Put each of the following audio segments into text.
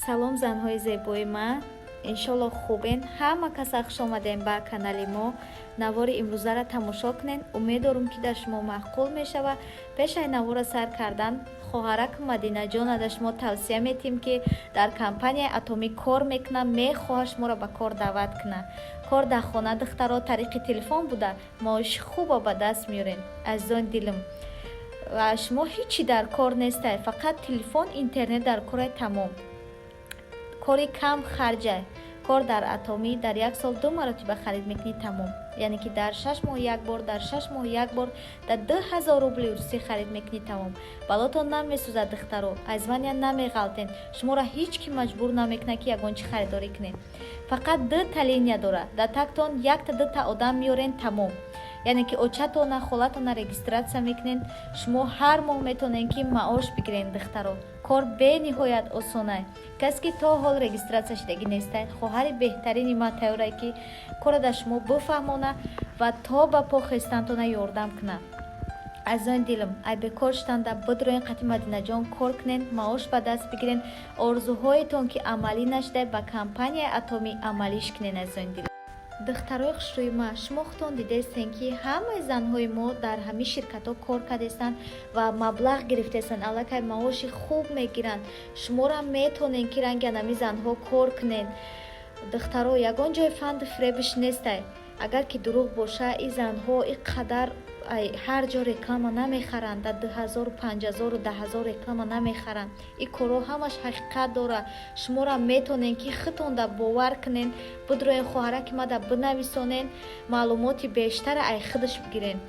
Салом, занҳои зебои ман, иншолло, хубен. Ҳама каса хуш омадем ба канали мо. Навори имрӯзаро тамошо кунен, умед дорум, ки дар шумо маъқул мешавад. Пешаи навора сар кардан, хоҳарак Мадинаҷона дар шумо тавсия метиҳем, ки дар компанияи Атомӣ кор мекунад, мехоҳад шуморо ба кор даъват кунад. Кор дар хона, духтаро, тариқи телефон буда, маоши хубо ба даст меорен. Азизони дилам, ва шумо ҳичи дар кор нестай, фақат телефон, интернет дар корай, тамом. Кори кам харҷа. Кор дар Атомӣ дар як сол ду маротиба харид мекунӣ, тамом. Яъне ки дар 6 моҳ як бор, дар 6 моҳ як бор дар 2000 рубли русӣ харид мекунӣ, тамом. Балотон намесӯзад, духтаро, аз ваня намеғалтен. Шуморо ҳеҷ ки маҷбур намекунад, ки ягон чӣ харидорӣ кунед. Фақат дута линия дорад, дар тактон якта дута одам меорен, тамом. Яъне ки очатона, холатона регистрация мекунен, шумо ҳар моҳ метавонед, ки маош бигирен. Духтаро, кор бениҳоят осонай. Касе ки то ҳол регистрация шудагӣ нестай, хоҳари беҳтарини ман тайёрае, ки кора дар шумо бифаҳмона ва то ба по хестантона ёрдам кунад. Азизони дилам, ай бекор шуданда бидроен, қати Мадинаҷон кор кунен, маош ба даст бигирен. Орзуҳоетон ки амалӣ нашуда, ба компанияи Атомӣ амалиш кунен. Азизони дилам, духтарои хушрӯи ма, шумо худтон дидаистен, ки ҳамаи занҳои мо дар ҳамин ширкатҳо кор кардаистанд ва маблағ гирифтаистанд, аллакай маоши хуб мегиранд. Шуморо метавонед, ки ранги анами занҳо кор кунед. Духтаро, ягон ҷои фанду фиребиш нестай. Агар ки дурӯғ боша, и занҳо и қадар ҳар ҷо реклама намехаранд, дар 2000, 5000, 10 000 реклама намехаранд. Ин корҳо ҳамаш ҳақиқат дорад. Шуморо метавонед, ки худтонда бовар кунед, бидроен, хоҳараки мада бинависонед, маълумоти бештара ай худаш бигирен.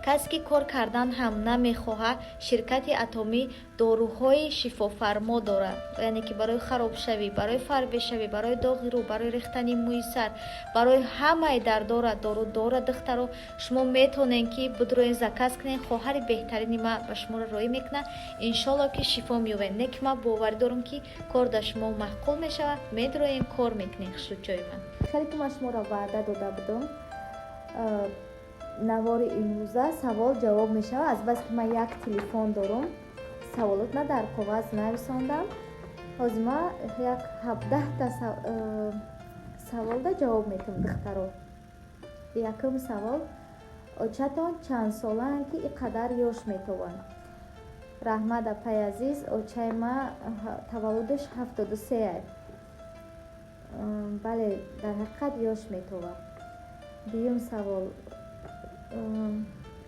Касе ки кор кардан ҳам намехоҳад, ширкати Атомӣ доруҳои шифофармо дорад, яъне ки барои харобшавӣ, барои фарбешавӣ, барои доғи рӯ, барои рехтани мӯи сар, барои ҳамаи дардора дору дорад. Духтаро, шумо метавонед, ки бидроен, заказ кунед. Хоҳари беҳтарини ман ба шуморо роӣ мекунад. Иншолло, ки шифо меёбед. Не ки ман боварӣ дорам, ки кор дар шумо маъқул мешавад, медроен, кор мекунед. Хушрӯҷои ман, хеле ки ман шуморо ваъда дода будам, навори имрӯза савол ҷавоб мешавад. Азбаски ман як телефон дорум, саволотна дар коғаз нависондам. Ҳозир ман як 17-та саволда ҷавоб метавам. Духтаро, якум савол: очатон чандсолаанд, ки ин қадар ёш метобанд? Раҳмат, апаи азиз. Очаи ман таваллудаш 73-ай. Бале, дар ҳақиқат ёш метобад. Дуюм савол: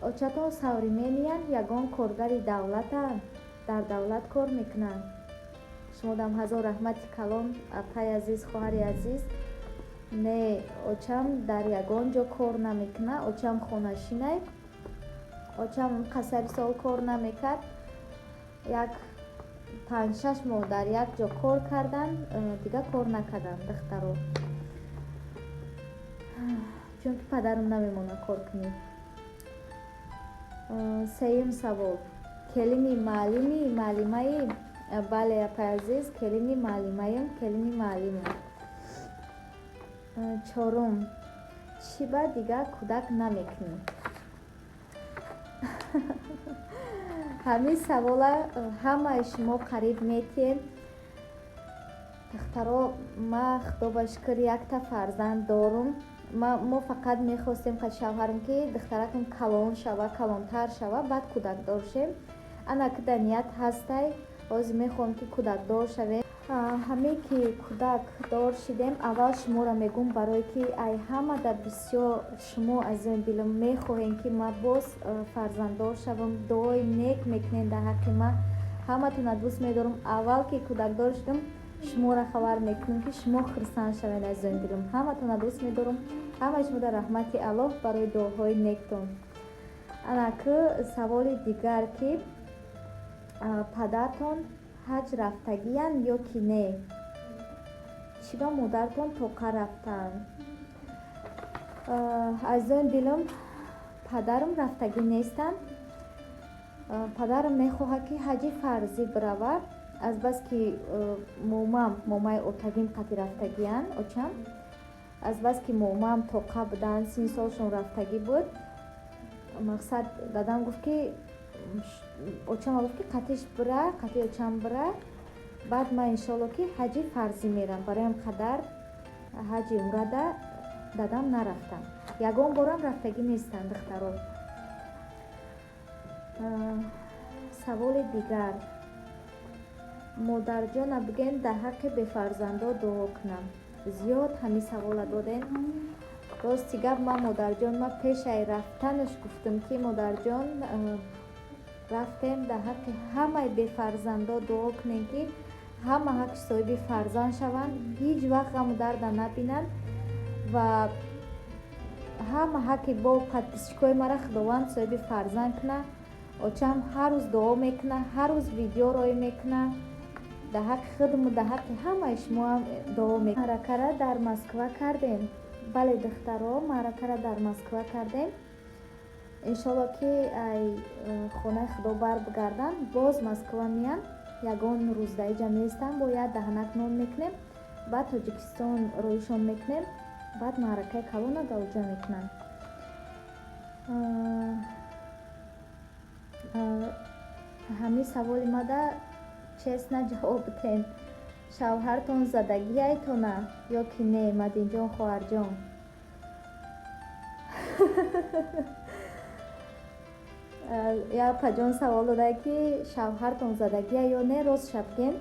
очатон современный анд, ягон коргари давлатанд, дар давлат кор мекунанд? Шумодам ҳазор раҳмати калон, апаи азиз, хоҳари азиз. Не, очам дар ягон ҷо кор намекунад, очам хонашинай. Очам қасари сол кор намекард, як 5-6 моҳ дар як ҷо кор карданд, дигар кор накарданд, духтаро, чунки падарам намемонад кор кунӣ. Сеюм савол: келини маълими, маълимаи? Бале, апаи азиз, келини маълимаем, келини маълимам. Чорум: чӣ ба дигар кӯдак намекунӣ? Ҳамин савола ҳамаи шумо қариб метиҳед. Духтаро, ма, худо ба шукр, якта фарзанд дорум. Мо фақат мехостем қад шавҳарам, ки духтаракам калон шава, калонтар шава, баъд кӯдакдор шем. Ана ки дар ният ҳастай, ҳозир мехоҳем, ки кӯдакдор шавем. Ҳаме ки кӯдакдор шидем, аввал шуморо мегӯм, барое ки ай ҳамада бисёр шумо, азизони дилам, мехоҳем, ки ман боз фарзанддор шавам. Дуои нек мекунед дар ҳаққи ман. Ҳаматонро дӯст медорам. Аввал ки кӯдакдор шудам, шуморо хабар мекунам, ки шумо хурсанд шавед. Азизони дилам, ҳаматонро дӯст медорам. Ҳамаи шумо дар раҳмати Аллоҳ барои дуоҳои нектон. Ана ки саволи дигар, ки падартон ҳаҷ рафтагиянд ё ки не? Чӣ ба модаратон тоқа рафтаанд? Азизони дилам, падарам рафтагӣ нестанд. Падарам мехоҳад, ки ҳаҷи фарзӣ биравад. Азбаски момам, момаи отагим қати рафтагиянд очам, азбаски момам тоқа буданд, сини солшон рафтагӣ буд, мақсад, дадам гуфт, ки очама гуфт, ки қатиш бира, қати очам бира. Баъд ман, иншоалло, ки ҳаҷи фарзӣ мерам. Барои ҳам қадар ҳаҷи умрада дадам нарафтам, ягон борам рафтагӣ нестам, духтаро. Саволи дигар: модарҷона, бигӯен, дар ҳаққи бефарзандо дуо кунам. Зиёд ҳамин савола додем. Рости гап, ман модарҷон, ман пешаи рафтанаш гуфтам, ки модарҷон, рафтем, дар ҳаққи ҳамаи бефарзандо дуо кунем, ки ҳама ҳаққи соҳиби фарзанд шаванд, ҳеҷ вақт ғаму дарда набинанд ва ҳама ҳаққи бо подписчикои мара Худованд соҳиби фарзанд куна. Очам ҳар рӯз дуо мекуна, ҳар рӯз видео роӣ мекуна, дар ҳаққи худму дар ҳаққи ҳамаи шумоам дуо мекуна. Маъракара дар Москва кардем? Бале, духтаро, маъракара дар Москва кардем. Иншолло, ки ай хонаи Худо бар бигарданд, боз Москва меянд, ягон рӯз дар иҷа меистанд, бо як даҳанак нон мекунем, баъд Тоҷикистон роишон мекунем, баъд маъракаи калона дар оҷа мекунанд. Ҳамин саволи мада честно ҷавоб бидиҳем: шавҳартон задагиайтона ё ки не, Мадинҷон, хоҳарҷон? Як апаҷон савол додае, ки шавҳартон задагия ё не, ростша бигем.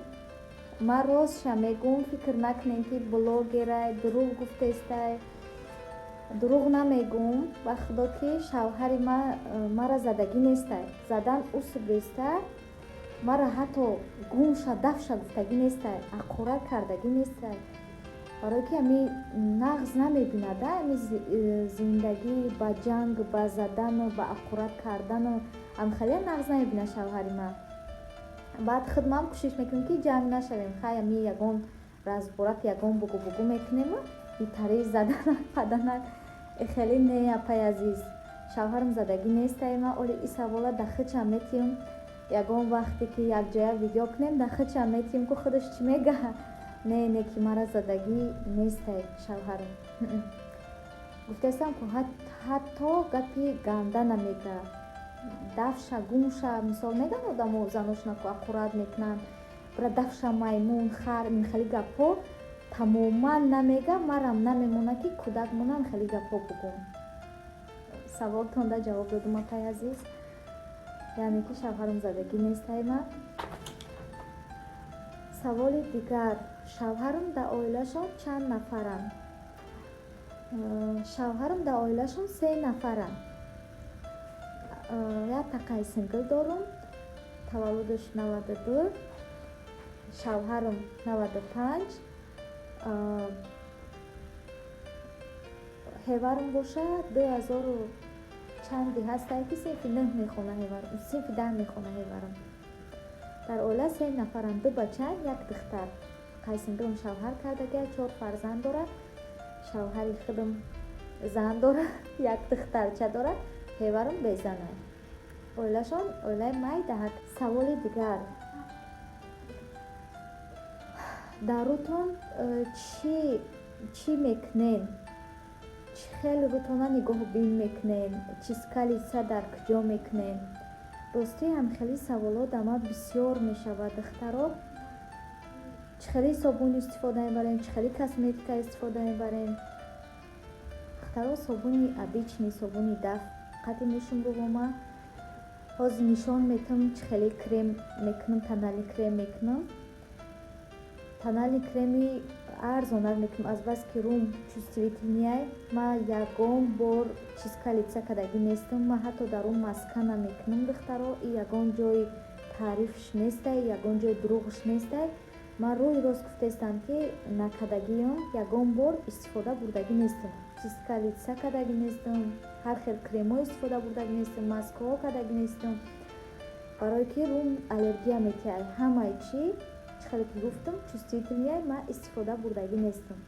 Ман ростша мегӯм, фикр накунем, ки блогерай, дурӯғ гуфтестай. Дурӯғ намегӯм, ба Худо, ки шавҳари мара задагӣ нестай. Задан усубеста, мара ҳатто гумша, дафша гуфтагӣ нестай, ақорат кардагӣ нестай, барое ки ами нағз намебинада ами зиндагӣ ба ҷанг, ба задану ба ақорат кардану амхелия нағз намебинад шавҳари ман. Баъд худмам кӯшиш мекунем, ки ҷанг нашавем. Хай, ами ягон разборак, ягон бугу-бугу мекунему итари заданак паданак хеле не. Апай азиз, шавҳарам задагӣ нестай. Ман оли и савола да хичам метиҳам. Ягон вақте ки якҷоя видео кунем, да хичам метиҳем, ку худаш чӣ мега. Не, не, ки мара задагӣ нестай шавҳарам. Гуфтаистам, ку ҳатто гапи ганда намега, дафша, гумша, мисол меган одамо, заношона ку аққурат мекунанд, бира дафша, маймун, хар, хеле гапҳо тамоман намега. Марам намемонад, ки кӯдак монам, хеле гапҳо бугум. Саволтонда ҷавоб додум, апай азиз, яъне ки шавҳарам задагӣ нестай ма. Саволи дигар: шавҳарам дар оилашон чанд нафаранд? Шавҳарам дар оилашон се нафаранд. Як тақаи сингил дорум, таваллудаш 92, шавҳарам 95, ҳеварам боша 2000 чанди ҳастае, ки синфи нӯҳ мехона ҳеварам, синфи 10 мехона ҳеварам. Дар оила се нафаранд, ду бачаам, як духтар. Қайсингилам шавҳар кардагия, чор фарзанд дорад. Шавҳари худам зан дорад, як духтарча дорад, ҳеварам безана. Оилашон оилаи майдаҳак. Саволи дигар: дар рӯтон чӣ мекунен, чӣ хел рӯтона нигоҳбин мекунен, чистка лица дар куҷо мекунен? Ростӣ, ҳамхели саволҳо дар ман бисёр мешавад, духтаро. Чӣ хели собун истифода мебарем, чӣ хели косметика истифода мебарем? Духтаро, собуни обычный, собуни даф қати мешум рӯвома. Ҳозир нишон метам, чӣ хели крем мекунам, тональный крем мекунам. Тональный креми арзонак мекунам, азбаски рум чувствительный. Ман ягон бор чистка лица кардагӣ нестам, ман ҳатто дар рум маска намекунам, духтаро. И ягон ҷои таърифш нестай, ягон ҷои дурӯғш нестай. Ман рӯи рост гуфтаистам, ки накардагиам, ягон бор истифода бурдагӣ нестам, чистка лица кардагӣ нестам, ҳар хел кремҳо истифода бурдагӣ нестам, маскаҳо кардагӣ нестам, барое ки рум аллергия метиҳад. Ҳамаи чӣ, чӣ хеле ки гуфтам, чувствительный, ман истифода бурдагӣ нестам.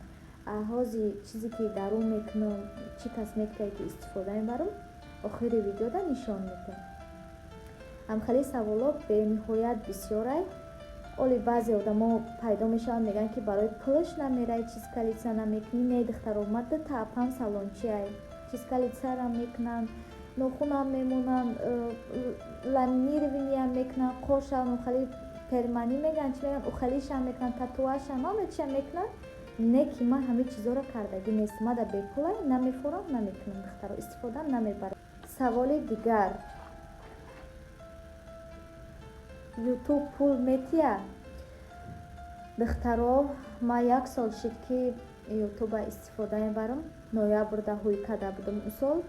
Ҳозир чизе ки дар рум мекунам, чӣ косметикае ки истифода мебарам, охири видеода нишон медиҳам. Ҳамхели саволҳо бениҳоят бисёрай. Оли баъзе одамо пайдо мешаванд, мегӯянд, ки барои пулаш намерай, чистка лица намекунӣ. Не, духтаро, ман дута апам салончиай, чистка лицарам мекунанд, нохунам мемонанд, ламинированиям мекунанд, қошам хеле. Перманӣ мегӯянд, чӣ мегӯянд, ухалишам мекунанд, татуашам, ҳама чиам мекунанд. Не ки ман ҳамин чизоро кардагӣ нестам. Ман дар бепула намефурам, намекунам, духтаро, истифода намебарам. Саволи дигар: Ютуб пул метия? Духтаро, ман як сол шид, ки ютуба истифода мебарам. Ноябрда ҳуй карда будам, усол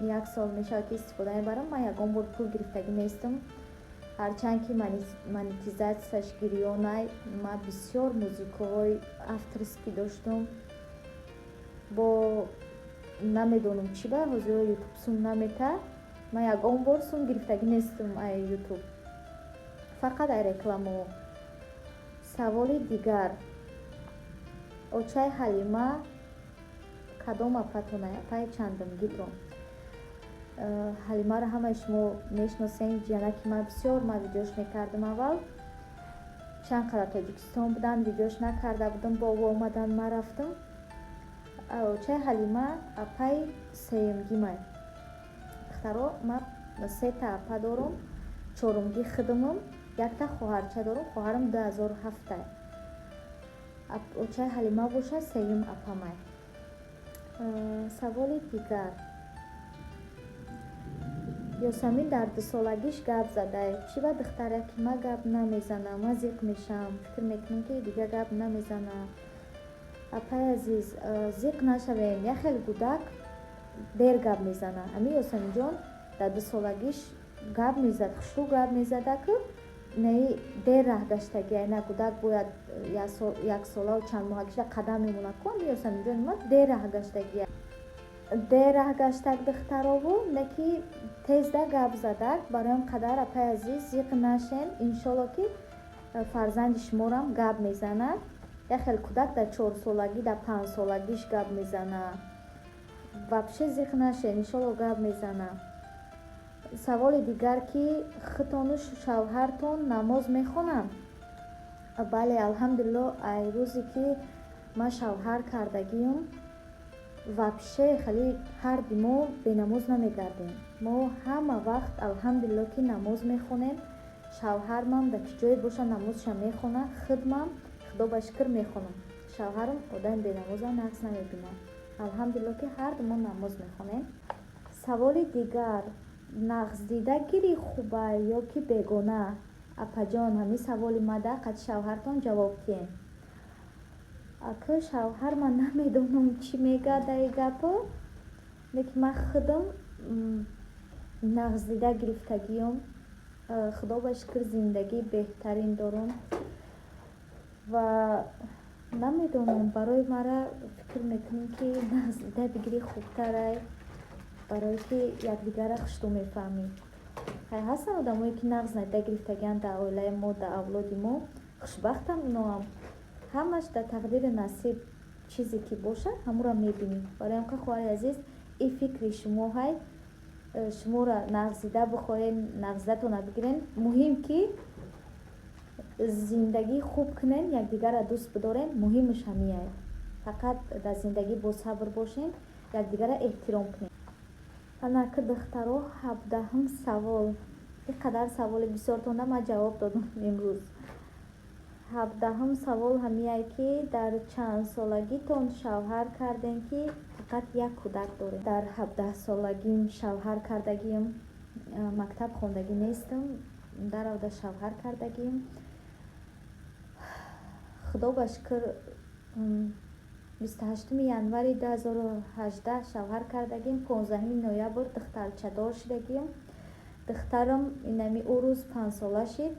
як сол мешавад, ки истифода мебарам. Ман ягон бор пул гирифтагӣ нестам, ҳарчанд ки монетизатсияш гирёнай. Ман бисёр музикаҳои авторский доштум, бо намедонам чӣ ба ҳозиро Ютуб сум намета. Ман ягон бор сум гирифтагӣ нестам ай Ютуб, фақат ай рекламао. Саволи дигар: очаи Ҳалима кадом апатонай, апаи чандумгитон? Ҳалимаро ҳамаи шумо мешиносем, ҷанаки ман. Бисёр ман видеош мекардам аввал. Чанд қадар Тоҷикистон будан, видеош накарда будам, бо омадан ман рафтам. Очаи Ҳалима апаи сеюмгимай. Духтаро, ман сета апа дорум, чорумги худумам, якта хоҳарча дорум, хоҳарам 2007-ай. Очаи Ҳалима бошад, сеюм апамай. Саволи дигар: Ёсамин дар дусолагиш гап задай, чӣ ба духтараки ма гап намезана? Ман зиқ мешавам, фикр мекунам, ки дига гап намезана. Апаи азиз, зиқ нашавем. Як хел гудак дер гап мезана. Ами Ёсаминҷон дар дусолагиш гап мезад, хушрӯ гап мезада, ку неи дер раҳ гаштагиай. На, гудак бояд яксолаву чанд моҳагиша қадам мемонад ку. Ами Ёсаминҷони ма дер раҳ гаштагиай, дер раҳ гаштак, духтарову, не ки тезда гап задак. Барои он қадар, апаи азиз, зиқ нашен. Иншолло, ки фарзанди шуморам гап мезанад. Як хел кӯдак дар 4-солагӣ, дар 5-солагиш гап мезана. Вообще зиқ нашен, иншолло, гап мезана. Саволи дигар, ки худтону шавҳартон намоз мехонанд? Бале, алҳамдулилло, ай рӯзе ки ман шавҳар кардагиюм, вообще хеле ҳарди мо бенамоз намегардем. Мо ҳама вақт, алҳамдулилло, ки намоз мехонем. Шавҳармам дар ки ҷое боша, намозша мехона, худмам, худо ба шукр, мехонам. Шавҳарам одами бенамоза нағз намебинад. Алҳамдулилло, ки ҳарду мо намоз мехонем. Саволи дигар: нағздида гирӣ хуба ё ки бегона? Апаҷон, ҳамин саволи мада қад шавҳартон ҷавоб диҳем. Ака, шавҳар ман намедонам, чӣ мегӯяд дар ин гапо, лекин ман худам нағздида гирифтагиём. Худо ба шукр, зиндагии беҳтарин дорум ва намедонам, барои мара фикр мекунем, ки нағздида бигирӣ хубтарай, барое ки якдигарра хушрӯ мефаҳмӣ. Ҳай, ҳастанд одамое, ки нағз надида гирифтагианд дар оилаи мо, дар авлоди мо, хушбахтам иноам. Ҳамаш дар тақдири насиб, чизе ки бошад, ҳамуро мебинӣ. Барои ҳамқа, хоҳари азиз, ин фикри шумо ҳай, шуморо нағзида бихоҳед, нағзидатона бигирен. Муҳим, ки зиндагӣ хуб кунен, якдигарро дӯст бидорен, муҳимаш ҳамияй. Фақат дар зиндагӣ босабр бошен, якдигарро эҳтиром кунед. Анаки, духтаро, 17-ум савол. Ин қадар саволи бисёртонда ман ҷавоб додам имрӯз. 17-ум савол ҳамияй, ки дар чандсолагитон шавҳар кардем, ки фақат як кӯдак дорем? Дар 17-солагим шавҳар кардагием, мактаб хондагӣ нестам, даравда шавҳар кардагием. Худо ба шукр, 28-уми январи 2018 шавҳар кардагим, 15-уми ноябр духтарчадор шудагием. Духтарам инами ӯ рӯз 5-сола шид.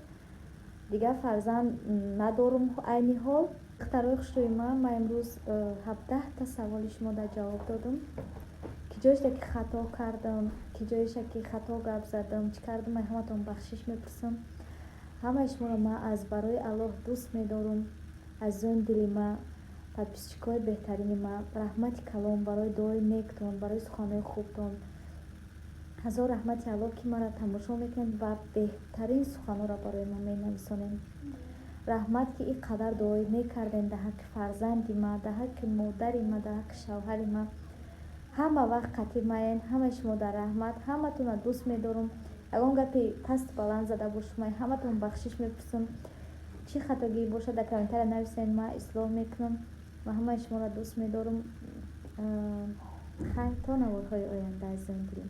Дигар фарзанд надорум айни ҳол. Духтарои хушрӯи ман, ман имрӯз 17-та саволи шумо дар ҷавоб додам. Ки ҷоеша ки хато кардам, ки ҷоеша ки хато гап задам, чӣ кардам, ман ҳаматон бахшиш мепурсам. Ҳамаи шуморо ман аз барои Аллоҳ дӯст медорам. Азизони дили ман, подписчикҳои беҳтарини ман, раҳмати калом барои дуои нектон, барои суханҳои хубтон. Ҳазор раҳмати Аллоҳ, ки маро тамошо мекунед ва беҳтарин суханҳоро барои ман менависонед. Раҳмат, ки ин қадар дуои нек кардем дар ҳаққи фарзанди ман, дар ҳаққи модари ман, дар ҳаққи шавҳари ман. Ҳама вақт қатъи маен. Ҳамаи шумо дар раҳмат, ҳаматонро дӯст медорам. Ягон гапи пасту баланд зада бошум, ҳаматон бахшиш мепурсам. Чӣ хатогӣ бошад, дар комментария нависен, ман ислоҳ мекунам ва ҳамаи шуморо дӯст медорам. Хайр, то наворҳои оянда, азизони дилам.